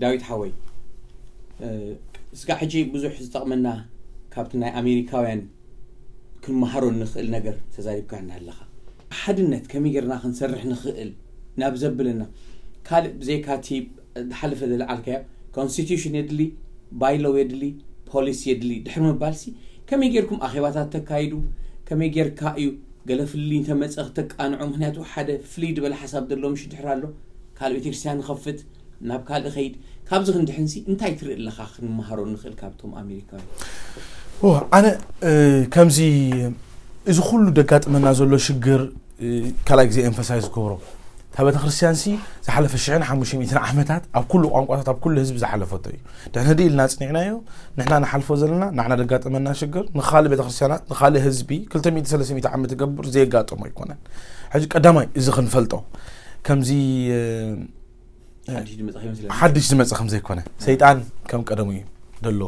ዳዊት ሓወይ፣ ስጋ ሕጂ ብዙሕ ዝጠቕመና ካብቲ ናይ ኣሜሪካውያን ክንመሃሮ እንኽእል ነገር ተዛሪብካ እናሃለኻ፣ ሓድነት ከመይ ጌርና ክንሰርሕ ንኽእል ናብ ዘብለና፣ ካልእ ብዘይካ እቲ ዝሓለፈ ዘለዓልካዮ፣ ኮንስቲቱሽን የድሊ፣ ባይሎው የድሊ፣ ፖሊስ የድሊ ድሕሪ ምባልሲ፣ ከመይ ጌርኩም ኣኼባታት ተካይዱ? ከመይ ጌርካ እዩ ገለ ፍልልይ እንተመጸ ክተቃንዖ? ምክንያቱ ሓደ ፍልይ ዝበለ ሓሳብ ዘሎ ምሽ ድሕር ኣሎ፣ ካልእ ቤተክርስትያን ንኸፍት፣ ናብ ካልእ ኸይድ። ካብዚ ክንድሕንሲ እንታይ ትርኢ ኣለኻ ክንመሃሮ ንኽእል ካብቶም ኣሜሪካውያን? ኣነ ከምዚ እዚ ኩሉ ደጋጥመና ዘሎ ሽግር ካልኣይ ግዜ ኤምፈሳይዝ ክገብሮ፣ እታ ቤተክርስትያን ሲ ዝሓለፈ ሽሕን ሓሙሽተ ሚእትን ዓመታት ኣብ ኩሉ ቋንቋታት ኣብ ኩሉ ህዝቢ ዝሓለፈቶ እዩ። ድሕንዲ ኢልና ኣጽኒዕናዮ። ንሕና ንሓልፎ ዘለና፣ ንዓና ደጋጠመና ሽግር ንኻልእ ቤተክርስትያናት፣ ንኻልእ ህዝቢ ክልተ ሚእቲ ሰለስተ ሚእቲ ዓመት ትገብር ዘየጋጠሞ ኣይኮነን። ሕጂ ቀዳማይ እዚ ክንፈልጦ ከምዚ ሓድሽ ዝመፀ ከም ዘይኮነ፣ ሰይጣን ከም ቀደሙ እዩ ዘሎ።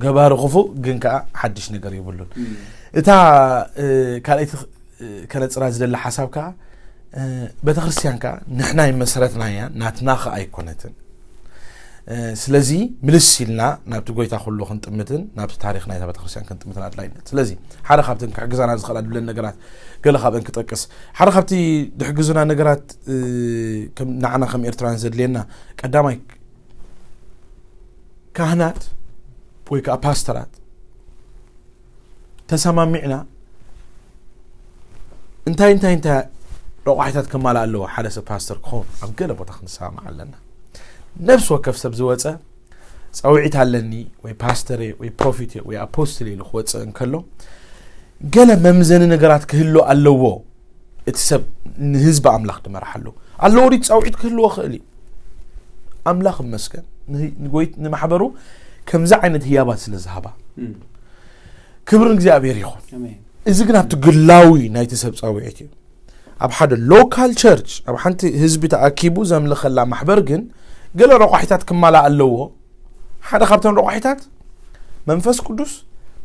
ገባሪ ክፉእ ግን ከዓ ሓድሽ ነገር የብሉን። እታ ካልኣይቲ ከነፅራ ዝደሊ ሓሳብ ከዓ ቤተክርስትያን ከዓ ንሕና ይመሰረትናያ፣ ናትና ከዓ ኣይኮነትን። ስለዚ ምልስ ኢልና ናብቲ ጎይታ ኩሉ ክንጥምትን ናብቲ ታሪክ ናይታ ቤተክርስትያን ክንጥምትን ኣድላይነት። ስለዚ ሓደ ካብተን ክሕግዛና ዝኽእላ ድብለን ነገራት ገለ ካብአን ክጠቅስ፣ ሓደ ካብቲ ድሕግዙና ነገራት ንዓና ከም ኤርትራውያን ዘድልየና ቀዳማይ ካህናት ወይ ከዓ ፓስተራት ተሰማሚዕና እንታይ እንታይ እንታይ ረቋሒታት ከማልእ ኣለዎ ሓደ ሰብ ፓስተር ክኸውን ኣብ ገለ ቦታ ክንሰማማዕ ኣለና። ነብሲ ወከፍ ሰብ ዝወፀ ፃውዒት ኣለኒ ወይ ፓስተር ወይ ፕሮፊት ወይ ኣፖስትል ኢሉ ክወፅእ እንከሎ ገለ መምዘኒ ነገራት ክህሉ ኣለዎ። እቲ ሰብ ንህዝቢ ኣምላኽ ድመርሓሉ ኣለዎ ድዩ? ፃውዒት ክህልዎ ክእል እዩ። ኣምላኽ ይመስገን ንማሕበሩ ከምዚ ዓይነት ህያባት ስለ ዝሃባ ክብሪ እግዚኣብሔር ይኹን። እዚ ግን ኣብቲ ግላዊ ናይቲ ሰብ ፃውዒት እዩ። ኣብ ሓደ ሎካል ቸርች ኣብ ሓንቲ ህዝቢ ተኣኪቡ ዘምልኸላ ማሕበር ግን ገለ ረቋሒታት ክማላእ ኣለዎ። ሓደ ካብተን ረቋሒታት መንፈስ ቅዱስ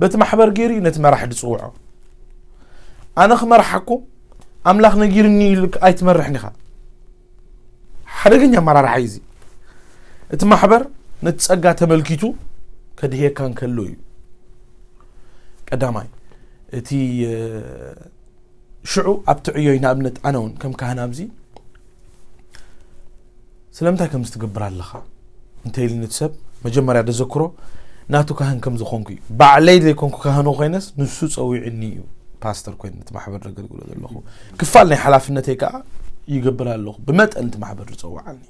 በቲ ማሕበር ገይሩ እዩ ነቲ መራሒ ዝፅውዖ። ኣነ ክመርሓኩም ኣምላኽ ነጊርኒ ኢሉ ኣይትመርሕን ኢኻ። ሓደገኛ ኣመራርሓ እዩ እዚ። እቲ ማሕበር ነቲ ጸጋ ተመልኪቱ ከድህየካ እንከሎ እዩ። ቀዳማይ እቲ ሽዑ ኣብቲ ዕዮይ ንኣብነት ኣነ እውን ከም ካህን ኣብዚ ስለምንታይ ከምዚ ትገብር ኣለኻ እንተ ኢልኒ እቲ ሰብ መጀመርያ ደዘክሮ ናቱ ካህን ከም ዝኾንኩ እዩ። ባዕለይ ዘይኮንኩ ካህኑ ኮይነስ ንሱ ጸዊዕኒ እዩ ፓስተር ኮይነ እቲ ማሕበር ዘገልግሎ ዘለኹ። ክፋል ናይ ሓላፍነተይ ከዓ ይገብር ኣለኹ ብመጠን እቲ ማሕበር ዝጸውዓኒ።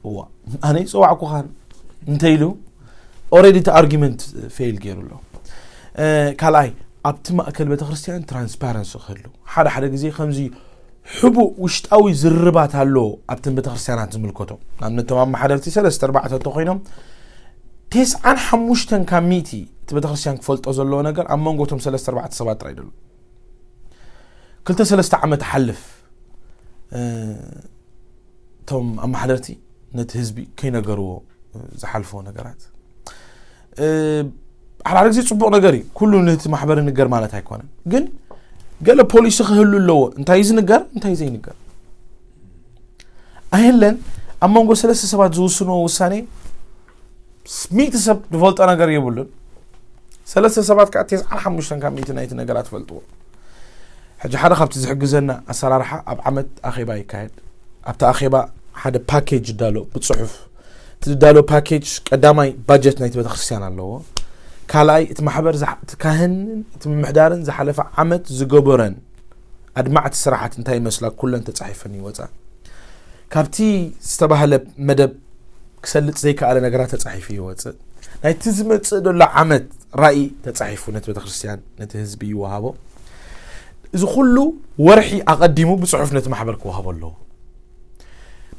እዋ ኣነ ይጸዋዕኩኻን እንተ ኢሉ ኦረዲ እቲ ኣርጊመንት ፌል ገይሩ ኣሎ። ካልኣይ ኣብቲ ማእከል ቤተክርስትያን ትራንስፓረንሲ ክህሉ ሓደ ሓደ ግዜ ከምዚ ሕቡእ ውሽጣዊ ዝርርባት ኣሎ ኣብተን ቤተክርስትያናት ዝምልከቶ ንኣብነት ቶም ኣመሓደርቲ ሰለስተ ኣርባዕተ እንተኮይኖም ተስዓን ሓሙሽተን ካብ ሚእቲ እቲ ቤተክርስትያን ክፈልጦ ዘለዎ ነገር ኣብ መንጎ ቶም ሰለስተ ኣርባዕተ ሰባት ጥራይ ደሎ ክልተ ሰለስተ ዓመት ሓልፍ እቶም ኣመሓደርቲ ነቲ ህዝቢ ከይነገርዎ ዝሓልፍዎ ነገራት ሓደ ሓደ ግዜ ፅቡቕ ነገር እዩ። ኩሉ ነቲ ማሕበር ይንገር ማለት ኣይኮነን። ግን ገለ ፖሊሲ ክህሉ ኣለዎ። እንታይ ዝንገር እንታይ ዘይንገር ኣየለን። ኣብ መንጎ ሰለስተ ሰባት ዝውስንዎ ውሳኔ ሚእቲ ሰብ ዝፈልጦ ነገር የብሉን። ሰለስተ ሰባት ከዓ ተስዓን ሓሙሽተን ካብ ሚእቲ ናይቲ ነገራት ይፈልጥዎ። ሕጂ ሓደ ካብቲ ዝሕግዘና ኣሰራርሓ ኣብ ዓመት ኣኼባ ይካየድ። ኣብቲ ኣኼባ ሓደ ፓኬጅ ይዳሎ ብፅሑፍ። እቲ ዝዳሎ ፓኬጅ ቀዳማይ ባጀት ናይቲ ቤተክርስትያን ኣለዎ። ካልኣይ እቲ ማሕበር እቲ ካህንን እቲ ምምሕዳርን ዝሓለፈ ዓመት ዝገበረን ኣድማዕቲ ስራሓት እንታይ ይመስላ ኩለን ተፃሒፈን ይወፃ። ካብቲ ዝተባህለ መደብ ክሰልጥ ዘይከኣለ ነገራት ተፃሒፉ ይወፅእ። ናይቲ ዝመፅእ ዘሎ ዓመት ራእይ ተፃሒፉ ነቲ ቤተክርስትያን ነቲ ህዝቢ ይወሃቦ። እዚ ኩሉ ወርሒ ኣቐዲሙ ብፅሑፍ ነቲ ማሕበር ክወሃቦ ኣለዎ።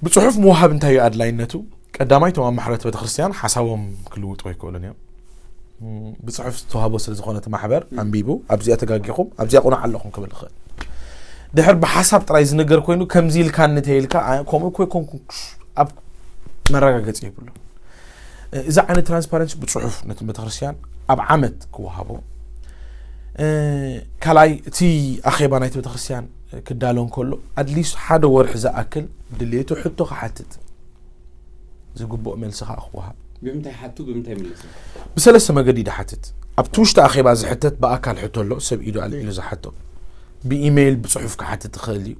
ብፅሑፍ ምውሃብ እንታይ እዩ ኣድላይነቱ? ቀዳማይ እቶም ኣማሕደርቲ ቤተክርስትያን ሓሳቦም ክልውጡ ኣይክእሉን እዮም። ብፅሑፍ ዝተዋህቦ ስለ ዝኾነ እቲ ማሕበር ኣንቢቡ ኣብዚኣ ተጋጊኹም ኣብዚኣ ቁኑዕ ኣለኹም ክብል ይኽእል። ድሕር ብሓሳብ ጥራይ ዝንገር ኮይኑ ከምዚ ኢልካ እንተይልካ ከምኡ እኮ ይኮንኩ ኣብ መረጋገፂ የብሉ። እዚ ዓይነት ትራንስፓረንሲ ብፅሑፍ ነቲ ቤተክርስትያን ኣብ ዓመት ክወሃቦ። ካልኣይ እቲ ኣኼባ ናይቲ ቤተክርስትያን ክዳሎ እንከሎ ኣድሊስት ሓደ ወርሒ ዝኣክል ድሌቱ ሕቶ ክሓትት ዝግብኦ መልሲ ከዓ ክወሃብ። ብምንታይ ሓቱ ብምንታይ ምልስ? ብሰለስተ መገዲ ይሓትት። ኣብቲ ውሽጢ ኣኼባ ዝሕተት ብኣካል ሕቶ ኣሎ፣ ሰብ ኢዱ ኣልዒሉ ዝሓቶ። ብኢሜይል ብፅሑፍ ክሓትት ትኽእል እዩ።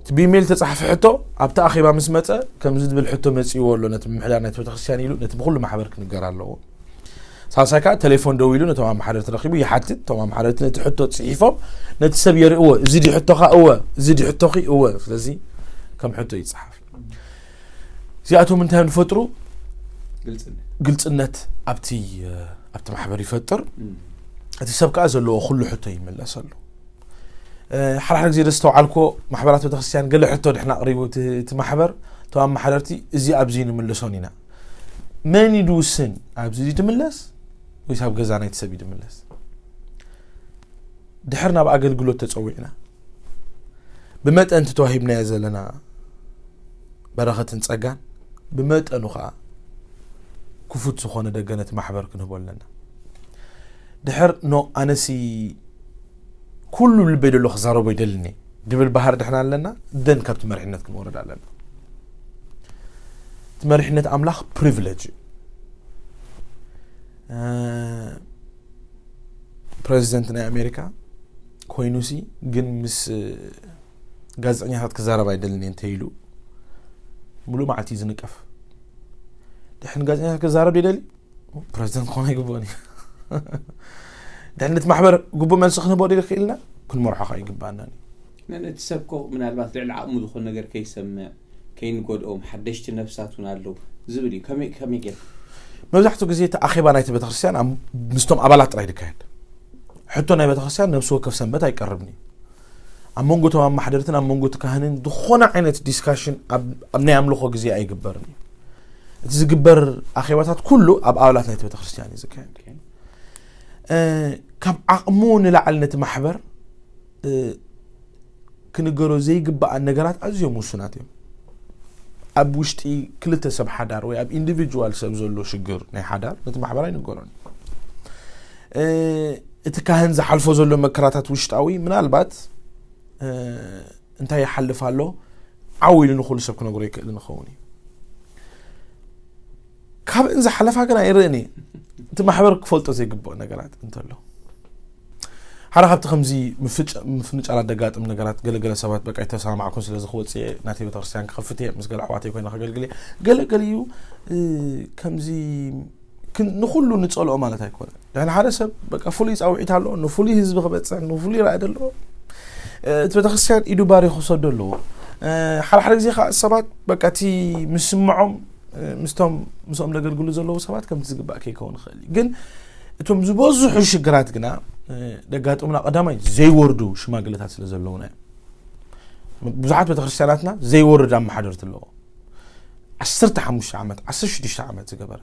እቲ ብኢሜይል ተፃሕፈ ሕቶ ኣብቲ ኣኼባ ምስ መፀ ከምዚ ዝብል ሕቶ መፂእዎ ኣሎ፣ ነቲ ምምሕዳር ናይቲ ቤተክርስትያን ኢሉ ነቲ ብኩሉ ማሕበር ክንገር ኣለዎ። ሳልሳይ ከዓ ቴሌፎን ደው ኢሉ ነቶም ኣመሓደርቲ ረኺቡ ይሓትት። እቶም ኣመሓደርቲ ነቲ ሕቶ ፅሒፎም ነቲ ሰብ የርእዎ። እዚ ዲ ሕቶኻ? እወ። እዚ ዲ ሕቶኺ? እወ። ስለዚ ከም ሕቶ ይፅሓፍ። እዚኣቶም እንታይ እዮም ዝፈጥሩ? ግልፅነት ግልፅነት ኣብቲ ኣብቲ ማሕበር ይፈጥር። እቲ ሰብ ከዓ ዘለዎ ኩሉ ሕቶ ይምለሰሉ። ሓድሓደ ግዜ ዘስተውዓልኮ ማሕበራት ቤተክርስትያን ገለ ሕቶ ድሕና ኣቕሪቡ እቲ ማሕበር፣ እቶም ኣመሓደርቲ እዚ ኣብዚ ንምልሶን ኢና። መን እዩ ድውስን? ኣብዚ ድምለስ ወይስ ኣብ ገዛ ናይቲ ሰብ እዩ ድምለስ? ድሕር ናብ ኣገልግሎት ተፀዊዕና ብመጠን እቲ ተዋሂብናዮ ዘለና በረኸትን ፀጋን ብመጠኑ ከዓ ክፉት ዝኾነ ደገ ነቲ ማሕበር ክንህቦ ኣለና። ድሕር ኖ ኣነሲ ኩሉ ልበይ ደሎ ክዛረቦ ይደልኒ ድብል ባህር ድሕና ኣለና፣ ደን ካብቲ መሪሕነት ክንወርድ ኣለና። እቲ መሪሕነት ኣምላኽ ፕሪቪሌጅ እዩ። ፕሬዚደንት ናይ ኣሜሪካ ኮይኑሲ ግን ምስ ጋዜጠኛታት ክዛረብ ኣይደልን እየ እንተኢሉ ሙሉእ መዓልቲ እዩ ዝንቀፍ። ድሕን ጋዜጠኛታት ክዛረብ ይደሊ ፕሬዚደንት ክኾን ኣይግብኦን እዩ። ድሕን እቲ ማሕበር ግቡእ መልሲ ክንህቦ ደ ክኢልና ክንመርሖ ከዓ ይግባኣና። ነቲ ሰብ ኮ ምናልባት ልዕሊ ዓቕሙ ዝኾነ ነገር ከይሰምዕ ከይንጎድኦም ሓደሽቲ ነፍሳት እውን ኣለዉ ዝብል እዩ። ከመይ ከመይ ጌር መብዛሕትኡ ግዜ እቲ ኣኼባ ናይቲ ቤተክርስትያን ምስቶም ኣባላት ጥራይ ድካየድ። ሕቶ ናይ ቤተክርስትያን ነብሲ ወከፍ ሰንበት ኣይቀርብን እዩ። ኣብ መንጎ እቶም ኣማሓደርትን ኣብ መንጎ እቲ ካህንን ዝኾነ ዓይነት ዲስካሽን ኣብ ናይ ኣምልኾ ግዜ ኣይግበርን እዩ። እቲ ዝግበር ኣኼባታት ኩሉ ኣብ ኣባላት ናይቲ ቤተክርስትያን እዩ ዝካየድ። ካብ ዓቕሙ ንላዕሊ ነቲ ማሕበር ክንገሮ ዘይግባኣን ነገራት ኣዝዮም ውሱናት እዮም። ኣብ ውሽጢ ክልተ ሰብ ሓዳር ወይ ኣብ ኢንዲቪጁዋል ሰብ ዘሎ ሽግር ናይ ሓዳር ነቲ ማሕበር ኣይንገሮን። እቲ ካህን ዝሓልፎ ዘሎ መከራታት ውሽጣዊ ምናልባት እንታይ ይሓልፍ ኣሎ ዓው ኢሉ ንኹሉ ሰብ ክነግሮ ይክእል ንኸውን እዩ። ካብእን ዝሓለፋ ግን ኣይርእን እየ። እቲ ማሕበር ክፈልጦ ዘይግብኦ ነገራት እንተሎ ሓደ ካብቲ ከምዚ ምፍንጫላት ደጋጥም ነገራት ገለገለ ሰባት በቃ ይተሰማማዕኩን ስለዚ ክወፅእ እየ ናተይ ቤተክርስትያን ክኸፍት እየ ምስ ገለ ኣሕዋተይ ኮይነ ከገልግል እየ ገለገለ እዩ ከምዚ ንኩሉ ንፀልኦ ማለት ኣይኮነ። ድሕን ሓደ ሰብ በቃ ፍሉይ ፃውዒት ኣለዎ ንፍሉይ ህዝቢ ክበፅሕ ንፍሉይ ራእይ ዘለዎ እቲ ቤተክርስትያን ኢዱ ባሪኹ ክሰዶ ኣለዎ። ሓደ ሓደ ግዜ ከዓ ሰባት በቃ እቲ ምስምዖም ምስቶም ምስኦም ዘገልግሉ ዘለዉ ሰባት ከምቲ ዝግባእ ከይከውን ይኽእል እዩ። ግን እቶም ዝበዝሑ ሽግራት ግና ደጋጥሙና ቀዳማይ ዘይወርዱ ሽማግለታት ስለ ዘለዉና እዮም። ብዙሓት ቤተክርስትያናትና ዘይወርድ ኣመሓደርቲ ኣለዎ። ዓሰርተ ሓሙሽተ ዓመት ዓሰርተ ሽዱሽተ ዓመት ዝገበረ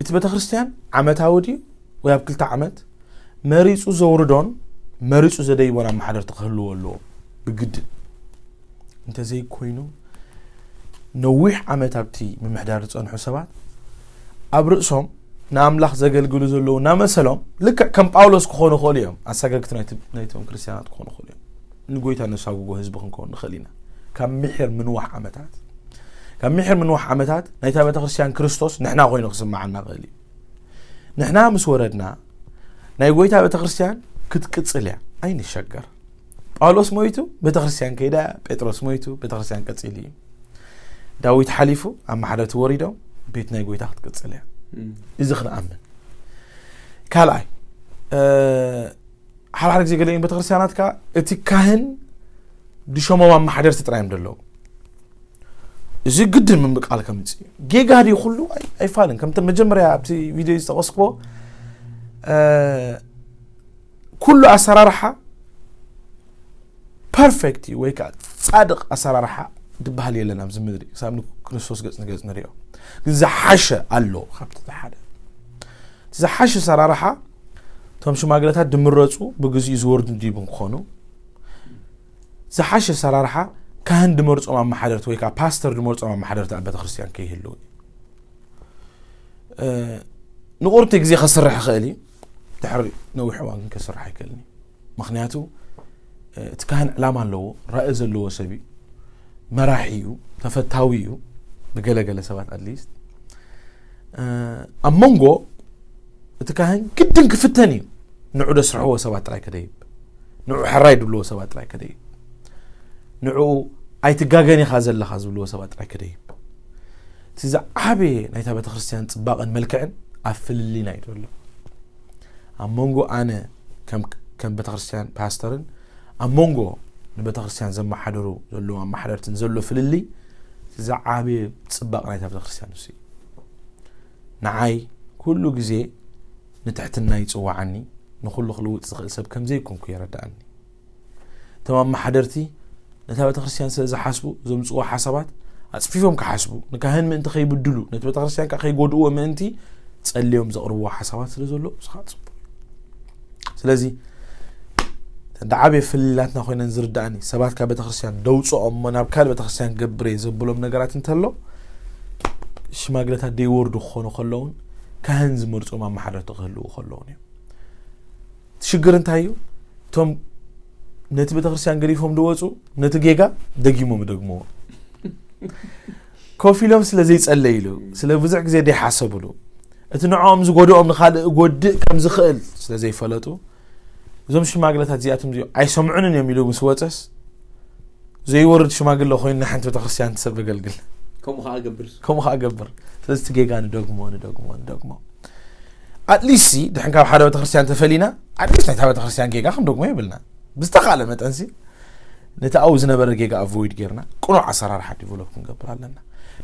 እቲ ቤተክርስትያን ዓመታዊ ድዩ ወይ ኣብ ክልተ ዓመት መሪፁ ዘውርዶን መሪፁ ዘደይቦን ኣመሓደርቲ ክህልዎ ኣለዎ ብግድን። እንተዘይኮይኑ ነዊሕ ዓመት ኣብቲ ምምሕዳር ዝፀንሑ ሰባት ኣብ ርእሶም ንኣምላኽ ዘገልግሉ ዘለዉ እናመሰሎም ልክዕ ከም ጳውሎስ ክኾኑ ይኽእሉ እዮም። ኣሳገግቲ ናይቶም ክርስትያናት ክኾኑ ይኽእሉ እዮም። ንጎይታ ነሳጉጎ ህዝቢ ክንከውን ንኽእል ኢና። ካብ ምሒር ምንዋሕ ዓመታት ካብ ምሒር ምንዋሕ ዓመታት ናይታ ቤተክርስትያን ክርስቶስ ንሕና ኮይኑ ክስምዓና ይኽእል እዩ። ንሕና ምስ ወረድና ናይ ጎይታ ቤተክርስትያን ክትቅፅል እያ ኣይንሸገር። ጳውሎስ ሞይቱ ቤተክርስትያን ከይዳ እያ። ጴጥሮስ ሞይቱ ቤተክርስትያን ቀፂሉ እዩ። ዳዊት ሓሊፉ ኣመሓደርቲ ወሪዶም ቤት ናይ ጎይታ ክትቅፅል እያ። እዚ ክንኣምን ካልኣይ ሓደ ሓደ ግዜ ገለይን ቤተክርስትያናት ከዓ እቲ ካህን ድሸሞም ኣመሓደርቲ ጥራይ እዮም ዘለዉ። እዚ ግድን ምንብቃል ከምፅእ እዩ። ጌጋ ድዩ ኩሉ ኣይፋልን ከምቲ መጀመርያ ኣብቲ ቪድዮ ዝጠቀስክዎ ኩሉ ኣሰራርሓ ፐርፌክት እዩ ወይ ከዓ ፃድቕ ኣሰራርሓ ዝበሃል የለን ኣብዚ ምድሪ ክሳብ ንክርስቶስ ገፅ ንገፅ ንሪኦ። ግን ዝሓሸ ኣሎ ካብቲ ዝሓደ ዝሓሸ ኣሰራርሓ እቶም ሽማግለታት ድምረፁ ብግዚኡ ዝወርዱ ድዩ ምኾኑ ዝሓሸ ኣሰራርሓ ካህን ድመርፆም ኣመሓደርቲ ወይ ከዓ ፓስተር ድመርፆም ኣመሓደርቲ ኣብ ቤተክርስትያን ከይህልው ንቁርቲ ግዜ ከስርሕ ይኽእል እዩ። ድሕሪ ነዊሕ እዋን ግን ከስርሕ ኣይክእልን እዩ። ምክንያቱ እቲ ካህን ዕላማ ኣለዎ፣ ራእይ ዘለዎ ሰብ እዩ። መራሒ እዩ፣ ተፈታዊ እዩ ብገለገለ ሰባት። ኣትሊስት ኣብ መንጎ እቲ ካህን ግድን ክፍተን እዩ። ንዑ ደስርሕዎ ሰባት ጥራይ ከደይብ፣ ንዑ ሕራይ ድብልዎ ሰባት ጥራይ ከደይብ፣ ንዑ ኣይትጋገን ኢኻ ዘለኻ ዝብልዎ ሰባት ጥራይ ከደይብ። እቲ ዝዓበየ ናይታ ቤተክርስትያን ጽባቐን መልክዕን ኣብ ፍልልይና እዩ ዘሎ። ኣብ መንጎ ኣነ ከም ከም ቤተክርስትያን ፓስተርን ኣብ መንጎ ንቤተክርስትያን ዘመሓደሩ ዘለዉ ኣመሓደርትን ዘሎ ፍልልይ፣ እቲ ዝዓበየ ጽባቕ ናይታ ቤተክርስትያን ንሱ እዩ። ንዓይ ኩሉ ግዜ ንትሕትና ይጽውዓኒ፣ ንኹሉ ክልውጥ ዝኽእል ሰብ ከም ዘይኮንኩ የረድኣኒ። እቶም ኣመሓደርቲ ነታ ቤተክርስትያን ስለ ዝሓስቡ፣ ዘምጽእዎ ሓሳባት ኣጽፊፎም ክሓስቡ፣ ንካህን ምእንቲ ከይብድሉ፣ ነቲ ቤተክርስትያን ከኣ ከይጎድእዎ ምእንቲ ጸልዮም ዘቕርብዎ ሓሳባት ስለ ዘሎ፣ ንሱ ከኣ ጽቡቕ እዩ። ስለዚ እተን ዝዓበየ ፍልልያትና ኮይነን ዝርድኣኒ፣ ሰባት ካብ ቤተክርስትያን ደውጽኦም እሞ ናብ ካልእ ቤተክርስትያን ገብር እየ ዘብሎም ነገራት እንተሎ፣ ሽማግለታት ደይወርዱ ክኾኑ ከለውን፣ ካህን ዝመርጾም ኣመሓደርቲ ክህልዉ ከለውን እዮም። እቲ ሽግር እንታይ እዩ? እቶም ነቲ ቤተክርስትያን ገዲፎም ዝወፁ፣ ነቲ ጌጋ ደጊሞም ይደግምዎ። ኮፍ ኢሎም ስለ ዘይጸለይሉ፣ ስለ ብዙሕ ግዜ ዘይሓሰብሉ፣ እቲ ንዕኦም ዝጎድኦም ንኻልእ ጎድእ ከም ዝኽእል ስለ ዘይፈለጡ፣ እዞም ሽማግለታት እዚኣቶም እዚኦም ኣይሰምዑንን እዮም ኢሉ ምስ ወጸስ፣ ዘይወርድ ሽማግለ ኮይኑ ንሓንቲ ቤተክርስትያን ትሰብ የገልግል። ከምኡ ከዓ ገብር። ከምኡ ከዓ ገብር። ስለዚ እቲ ጌጋ ንደግሞ፣ ንደግሞ፣ ንደግሞ። ኣትሊስት ድሕን ካብ ሓደ ቤተክርስትያን ተፈሊና፣ ኣትሊስት ናይታ ቤተክርስትያን ጌጋ ክንደግሞ የብልና። ብዝተኻለ መጠንሲ ነቲ ኣብኡ ዝነበረ ጌጋ ኣቮይድ ጌርና ቅኑዕ ኣሰራርሓ ዲቨሎፕ ክንገብር ኣለና።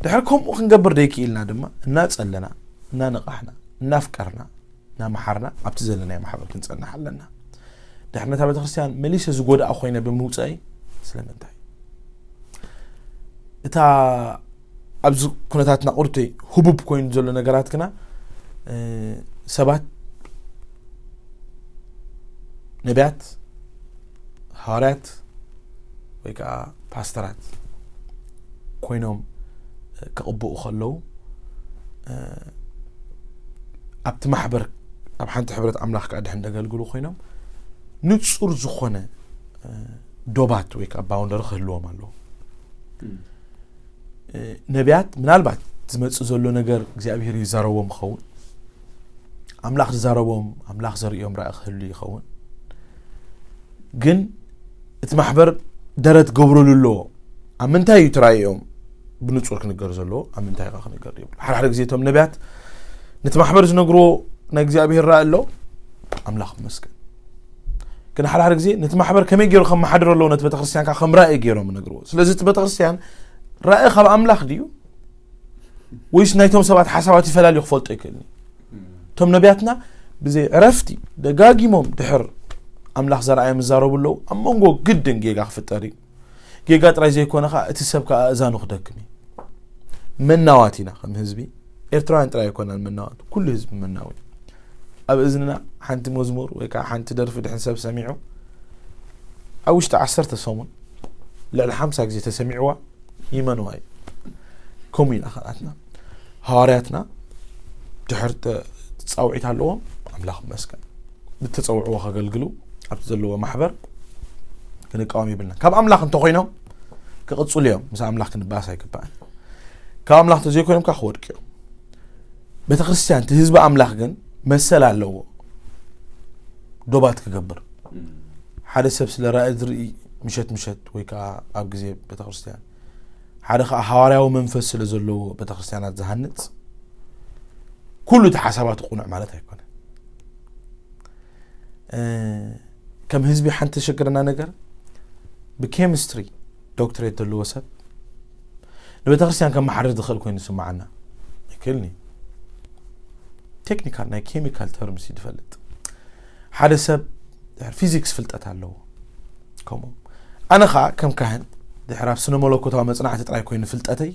ድሕሪ ከምኡ ክንገብር ደይክኢልና ድማ እናጸለና፣ እናነቓሕና፣ እናፍቀርና፣ እናመሓርና ኣብቲ ዘለናዮ ማሕበር ክንጸንሕ ኣለና። ድሕሪ ነታ ቤተክርስትያን መሊሰ ዝጎድኣ ኮይነ ብምውጻኢ ስለምንታይ? እታ ኣብዚ ኩነታትና ቁርተይ ህቡብ ኮይኑ ዘሎ ነገራት ግና፣ እ፣ ሰባት፣ ነቢያት፣ ሃዋርያት ወይ ከዓ ፓስተራት ኮይኖም፣ እ፣ ክቕብኡ ከለዉ፣ እ፣ ኣብቲ ማሕበር፣ ኣብ ሓንቲ ሕብረት ኣምላኽ ከዓ ድሕን ደገልግሉ ኮይኖም ንጹር ዝኾነ፣ እ፣ ዶባት ወይ ከዓ ባውንደሪ ክህልዎም ኣለዎ። እ፣ ነቢያት ምናልባት ዝመጽእ ዘሎ ነገር እግዚኣብሔር ይዛረቦም ይኸውን፣ ኣምላኽ ዝዛረቦም፣ ኣምላኽ ዘርእዮም ራእይ ክህሉ ይኸውን። ግን እቲ ማሕበር ደረት ገብረሉ ኣለዎ። ኣብ ምንታይ እዩ እቲ ራእዮም ብንጹር ክንገር ዘለዎ፣ ኣብ ምንታይ ኸ ክንገር የብሉ። ሓደ ሓደ ግዜ እቶም ነቢያት ነቲ ማሕበር ዝነግርዎ ናይ እግዚኣብሔር ራእይ ኣሎ፣ ኣምላኽ ይመስገን። ግን ሓደ ሓደ ግዜ ነቲ ማሕበር ከመይ ገይሩ ከመሓድሮ ኣለዎ፣ ነቲ ቤተክርስትያን ከዓ ከም ራእይ ገይሮም ይነግርዎ። ስለዚ እቲ ቤተክርስትያን ራእይ ካብ ኣምላኽ ድዩ ወይስ ናይቶም ሰባት ሓሳባት ይፈላልዩ ክፈልጦ ይክእልኒ። እቶም ነቢያትና ብዘይ ዕረፍቲ ደጋጊሞም ድሕር ኣምላኽ ዘርኣዮም ይዛረቡ ኣለዉ። ኣብ መንጎ ግድን ጌጋ ክፍጠር እዩ። ጌጋ ጥራይ ዘይኮነ ከዓ እቲ ሰብ ከዓ ኣእዛኑ ክደክም እዩ። መናዋት ኢና ከም ህዝቢ። ኤርትራውያን ጥራይ ኣይኮናን መናዋት፣ ኩሉ ህዝቢ መናዊ እዩ። ኣብ እዝንና ሓንቲ መዝሙር ወይ ከዓ ሓንቲ ደርፊ ድሕን ሰብ ሰሚዑ፣ ኣብ ውሽጢ ዓሰርተ ሰሙን ልዕሊ ሓምሳ ግዜ ተሰሚዕዋ ይመንዋ እዩ። ከምኡ ኢና ካልኣትና። ሃዋርያትና ድሕር ተ-፣ ጻውዒት ኣለዎም፣ ኣምላኽ ይመስገን። ብተጸውዕዎ ከገልግሉ ኣብቲ ዘለዎ ማሕበር ክንቃወም የብልና። ካብ ኣምላኽ እንተኾይኖም ክቕጽሉ እዮም፣ ምስ ኣምላኽ ክንባኣስ ኣይግባእን። ካብ ኣምላኽ እንተዘይኮይኖም ከዓ ክወድቁ እዮም። ቤተክርስትያን፣ እቲ ህዝቢ ኣምላኽ ግን መሰል ኣለዎ ዶባት ክገብር። ሓደ ሰብ ስለ ራእይ ዝርኢ ምሸት ምሸት ወይ ከዓ ኣብ ግዜ ቤተክርስትያን፣ ሓደ ከዓ ሃዋርያዊ መንፈስ ስለ ዘለዎ ቤተክርስትያናት ዝሃንጽ፣ ኩሉ እቲ ሓሳባቱ ቅኑዕ ማለት ኣይኮነን። እ፣ ከም ህዝቢ ሓንቲ ተሸግረና ነገር፣ ብኬሚስትሪ ዶክትሬት ዘለዎ ሰብ ንቤተክርስትያን ከመሓድር ዝኽእል ኮይኑ ይስምዓና። ይክእልኒ። ቴክኒካል ናይ ኬሚካል ተርምስ እዩ ዝፈልጥ። ሓደ ሰብ ድሕር ፊዚክስ ፍልጠት ኣለዎ። ከምኡ ኣነ ኸዓ ከም ካህን ድሕር ኣብ ስነ መለኮታዊ መጽናዕቲ ጥራይ ኮይኑ ፍልጠተይ፣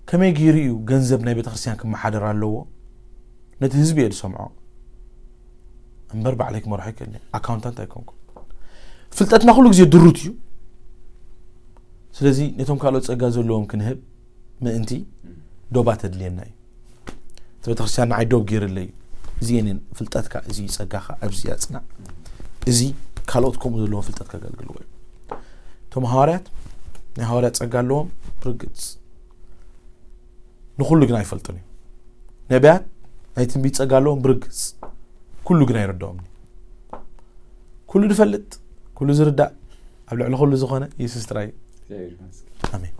ከመይ ገይሩ እዩ ገንዘብ ናይ ቤተክርስትያን ክመሓደር ኣለዎ? ነቲ ህዝቢ እየ ዝሰምዖ እምበር ባዕለይ ክመርሖ ኣይክእልን እየ። ኣካውንታንት ኣይኮንኩን። ፍልጠትና ኩሉ ግዜ ድሩት እዩ። ስለዚ ነቶም ካልኦት ጸጋ ዘለዎም ክንህብ ምእንቲ ዶባት ኣድልየና እዩ። እቲ ቤተክርስትያን ንዓይ ዶብ ገይርለይ እዩ። እዚ የኔን ፍልጠትካ፣ እዚ ጸጋኻ ኣብዚ ኣጽናዕ፣ እዚ ካልኦት ከምኡ ዘለዎም ፍልጠት ከገልግልዎ እዩ። እቲ እቶም ሃዋርያት ናይ ሃዋርያት ጸጋ ኣለዎም ብርግጽ፣ ንኹሉ ግን ኣይፈልጡን እዮም። ነቢያት ናይ ትንቢት ጸጋ ኣለዎም ብርግጽ፣ ኩሉ ግን ኣይረድኦምን እዩ። ኩሉ ዝፈልጥ፣ ኩሉ ዝርዳእ፣ ኣብ ልዕሊ ኩሉ ዝኾነ የሱስ ጥራይ እዩ። ኣሜን።